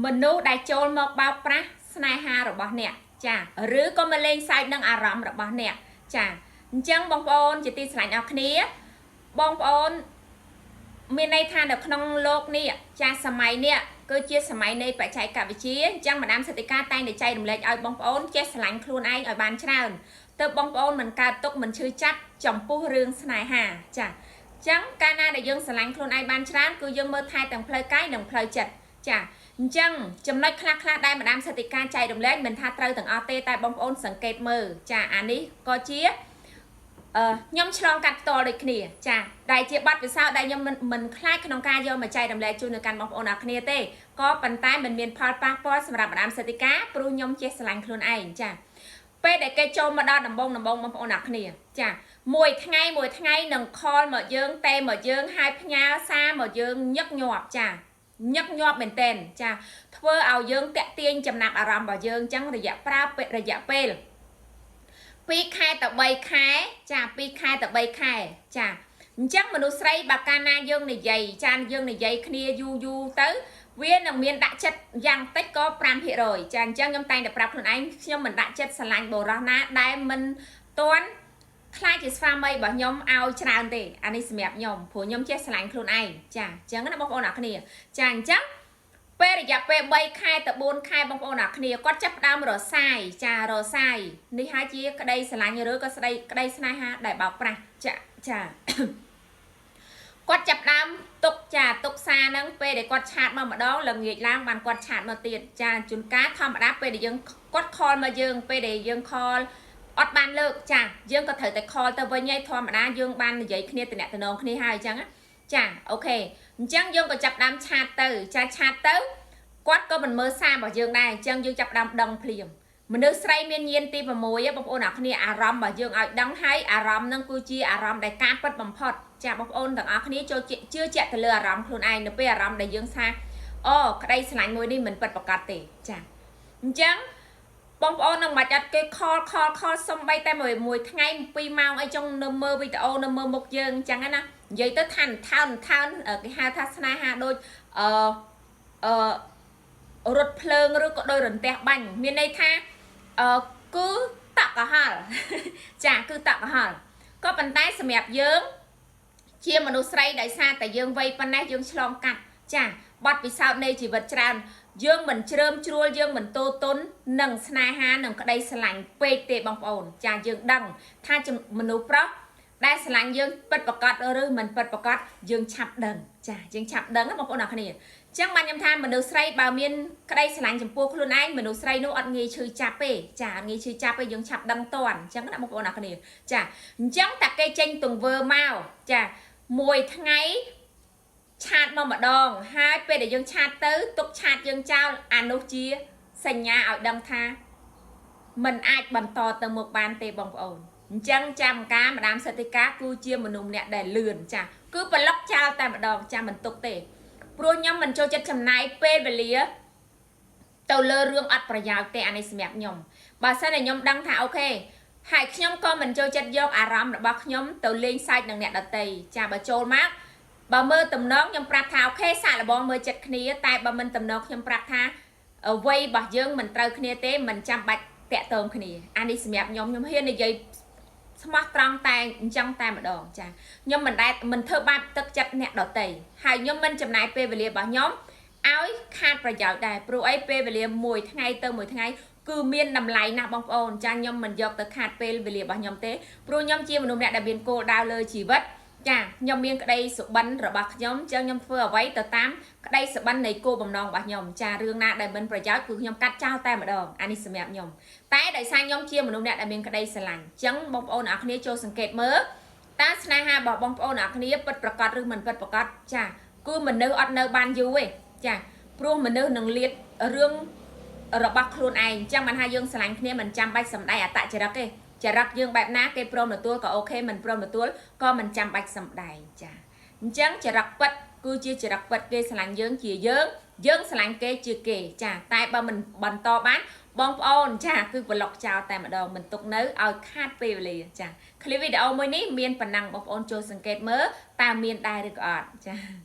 មនុស្សដែលចូលមកបោកប្រាស់ស្នេហារបស់អ្នកចាឬក៏មកលេងសើចនឹងអារម្មណ៍របស់អ្នកចាអញ្ចឹងបងប្អូនជាទីស្រឡាញ់អរគ្នាបងប្អូនមានន័យថានៅក្នុងលោកនេះចាសម័យនេះគឺជាសម័យនៃបច្ចេកវិទ្យាអញ្ចឹងម្ដាមសិទ្ធិការតែងតែចែករំលែកឲ្យបងប្អូនចេះស្រឡាញ់ខ្លួនឯងឲ្យបានច្រើនទើបបងប្អូនមិនកើតទុកមិនឈឺចាប់ចំពោះរឿងស្នេហាចាអញ្ចឹងកាលណាដែលយើងស្រឡាញ់ខ្លួនឯងបានច្រើនគឺយើងមើលថែទាំងផ្លូវកាយនិងផ្លូវចិត្តចាអញ្ចឹងចំណុចខ្លះខ្លះដែលម្ដាមសិទ្ធិការចែករំលែកមិនថាត្រូវទាំងអស់ទេតែបងប្អូនសង្កេតមើលចាអានេះក៏ជាអឺខ្ញុំឆ្លងកាត់ផ្ទាល់ដូចគ្នាចាដែលជាបទពិសោធន៍ដែលខ្ញុំមិនខ្លាចក្នុងការយកមកចែករំលែកជូននៅកាន់បងប្អូនអរគ្នាទេក៏ប៉ុន្តែមិនមានផលប៉ះពាល់សម្រាប់ម្ដាមសិទ្ធិការព្រោះខ្ញុំចេះស្រឡាញ់ខ្លួនឯងចាពេលដែលគេចូលមកដល់ដំបងដំបងបងប្អូនអរគ្នាចាមួយថ្ងៃមួយថ្ងៃនឹង call មកយើងតែមកយើងហើយផ្ញើសារមកយើងញឹកញាប់ចាញឹកញាប់មែនតែនចាធ្វើឲ្យយើងតាក់ទាញចំណាប់អារម្មណ៍របស់យើងអញ្ចឹងរយៈប្រើរយៈពេល2ខែទៅ3ខែចា2ខែទៅ3ខែចាអញ្ចឹងមនុស្សស្រីបើកាលណាយើងនិយាយចាយើងនិយាយគ្នាយូរយូរទៅវានឹងមានដាក់ចិត្តយ៉ាងតិចក៏5%ចាអញ្ចឹងខ្ញុំតែងតែប្រាប់ខ្លួនឯងខ្ញុំមិនដាក់ចិត្តស្រឡាញ់បុរសណាដែលមិនទាន់ខ្លាចជាស្វាមីរបស់ខ្ញុំឲ្យច្រើនទេអានេះសម្រាប់ខ្ញុំព្រោះខ្ញុំចេះស្រឡាញ់ខ្លួនឯងចាអញ្ចឹងណាបងប្អូនអរគ្នាចាអញ្ចឹងពេលរយៈពេល3ខែទៅ4ខែបងប្អូនអរគ្នាគាត់ចាប់ផ្ដើមរសាយចារសាយនេះហើយជាក្តីស្រឡាញ់ឬក៏ស្ដីក្តីស្នេហាដែលបោកប្រាស់ចាចាគាត់ចាប់ដើមទុកចាទុកសារហ្នឹងពេលដែលគាត់ chat មកម្ដងល្ងាចឡើងបានគាត់ chat មកទៀតចាជួនកាលធម្មតាពេលដែលយើងគាត់ call មកយើងពេលដែលយើង call អត់បានលើកចាយើងក៏ត្រូវតែ call ទៅវិញហើយធម្មតាយើងបាននិយាយគ្នាតំណតំណងគ្នាហើយអញ្ចឹងចា OK អញ្ចឹងយើងក៏ចាប់ដើម chat ទៅចា chat ទៅគាត់ក៏មិនមើលសាររបស់យើងដែរអញ្ចឹងយើងចាប់ដើមដឹងភ្លាមមនុស្សស្រីមានញៀនទី6បងប្អូនអរគ្នាអារម្មណ៍របស់យើងឲ្យដឹងហើយអារម្មណ៍ហ្នឹងគឺជាអារម្មណ៍ដែលការពិតបំផុតចាបងប្អូនទាំងអស់គ្នាចូលជឿជាក់ទៅលើអារម្មណ៍ខ្លួនឯងនៅពេលអារម្មណ៍ដែលយើងថាអូក្តីស្រឡាញ់មួយនេះមិនពិតប្រាកដទេចាអញ្ចឹងបងប្អូននឹងមិនអត់គេ call call call សំបីតែមួយមួយថ្ងៃ2ម៉ោងអីចុងនៅមើលវីដេអូនៅមើលមុខយើងអញ្ចឹងណានិយាយទៅថាថើនថើនគេហៅថាស្នេហាដូចអឺអឺរថភ្លើងឬក៏ដោយរន្ទះបាញ់មានន័យថាអឺគឺតក់កហល់ចាគឺតក់កហល់ក៏ប៉ុន្តែសម្រាប់យើងជាមនុស្សស្រីដោយសារតែយើងវ័យប៉ុណ្ណេះយើងឆ្លងកាត់ចាបទពិសោធន៍នៃជីវិតច្រើនយើងមិនជ្រើមជ្រួលយើងមិនតូទុននឹងស្នេហានឹងក្តីស្រឡាញ់ពេកទេបងប្អូនចាយើងដឹងថាមនុស្សប្រុសដែលស្រឡាញ់យើងពិតប្រកបឬមិនពិតប្រកបយើងឆាប់ដឹងចាយើងឆាប់ដឹងណាបងប្អូនអរគ្នាអញ្ចឹងបានខ្ញុំថាមនុស្សស្រីបើមានក្តីស្រឡាញ់ចំពោះខ្លួនឯងមនុស្សស្រីនោះអត់ងាយឈឺចាប់ទេចាអត់ងាយឈឺចាប់ទេយើងឆាប់ដឹងតន់អញ្ចឹងណាបងប្អូនអរគ្នាចាអញ្ចឹងតាគេចេញទង្វើមកចាមួយថ្ងៃ chat មកម្ដងហើយពេលដែលយើង chat ទៅទុក chat យើងចោលអានោះជាសញ្ញាឲ្យដឹងថាมันអាចបន្តទៅមុខបានទេបងប្អូនអញ្ចឹងចាំការម្ដាមសិទ្ធិការគឺជាមនុស្សម្នាក់ដែលលឿនចាគឺប្លុកចោលតែម្ដងចាមិនទុកទេព្រោះខ្ញុំមិនចូលចិត្តចំណាយពេលវេលាទៅលើរឿងអត់ប្រយោជន៍ទេអានេះសម្រាប់ខ្ញុំបើសិនតែខ្ញុំដឹងថា OK ហើយខ្ញុំក៏មិនចូលចិត្តយកអារម្មណ៍របស់ខ្ញុំទៅលេងសើចនឹងអ្នកដទៃចាបើចូលមកបើមើលតំណងខ្ញុំប្រាប់ថា OK សាកល្បងមើលចិត្តគ្នាតែបើមិនតំណងខ្ញុំប្រាប់ថាអ្វីរបស់យើងមិនត្រូវគ្នាទេមិនចាំបាច់តាក់ទងគ្នាអានេះសម្រាប់ខ្ញុំខ្ញុំហ៊ាននិយាយស្មោះត្រង់តែអញ្ចឹងតែម្ដងចាខ្ញុំមិនដែលមិនធ្វើបាបទឹកចិត្តអ្នកដទៃហើយខ្ញុំមិនចំណាយពេលវេលារបស់ខ្ញុំឲ្យខាតប្រយោជន៍ដែរព្រោះអីពេលវេលាមួយថ្ងៃទៅមួយថ្ងៃគឺមានតម្លៃណាស់បងប្អូនចាខ្ញុំមិនយកទៅខាតពេលវេលារបស់ខ្ញុំទេព្រោះខ្ញុំជាមនុស្សម្នាក់ដែលមានគោលដៅលើជីវិតចាខ្ញុំមានក្តីសុបិនរបស់ខ្ញុំចឹងខ្ញុំធ្វើអ្វីទៅតាមក្តីសុបិននៃគោលបំណងរបស់ខ្ញុំចារឿងណាដែលមិនប្រយោជន៍គឺខ្ញុំកាត់ចោលតែម្ដងអានេះសម្រាប់ខ្ញុំតែដោយសារខ្ញុំជាមនុស្សម្នាក់ដែលមានក្តីស្រឡាញ់ចឹងបងប្អូនអរគ្នាចូលសង្កេតមើលតើស្នេហារបស់បងប្អូនអរគ្នាពិតប្រកបឬមិនពិតប្រកបចាគឺមនុស្សអត់នៅបានយូរទេចាព្រោះមនុស្សនឹងលៀតរឿងរបស់ខ្លួនឯងអញ្ចឹងបានថាយើងស្រឡាញ់គ្នាមិនចាំបាច់សំដែងអត្តចរិតទេចរិតយើងបែបណាគេព្រមទទួលក៏ OK មិនព្រមទទួលក៏មិនចាំបាច់សំដែងចាអញ្ចឹងចរិតពិតគឺជាចរិតពិតគេស្រឡាញ់យើងជាយើងយើងស្រឡាញ់គេជាគេចាតែបើមិនបន្តបានបងប្អូនចាគឺប្លុកចោលតែម្ដងមិនទុកនៅឲ្យខាតពេលវេលាចាឃ្លីបវីដេអូមួយនេះមានប៉ុណ្ណឹងបងប្អូនចូលសង្កេតមើលតើមានដែរឬក៏អត់ចា។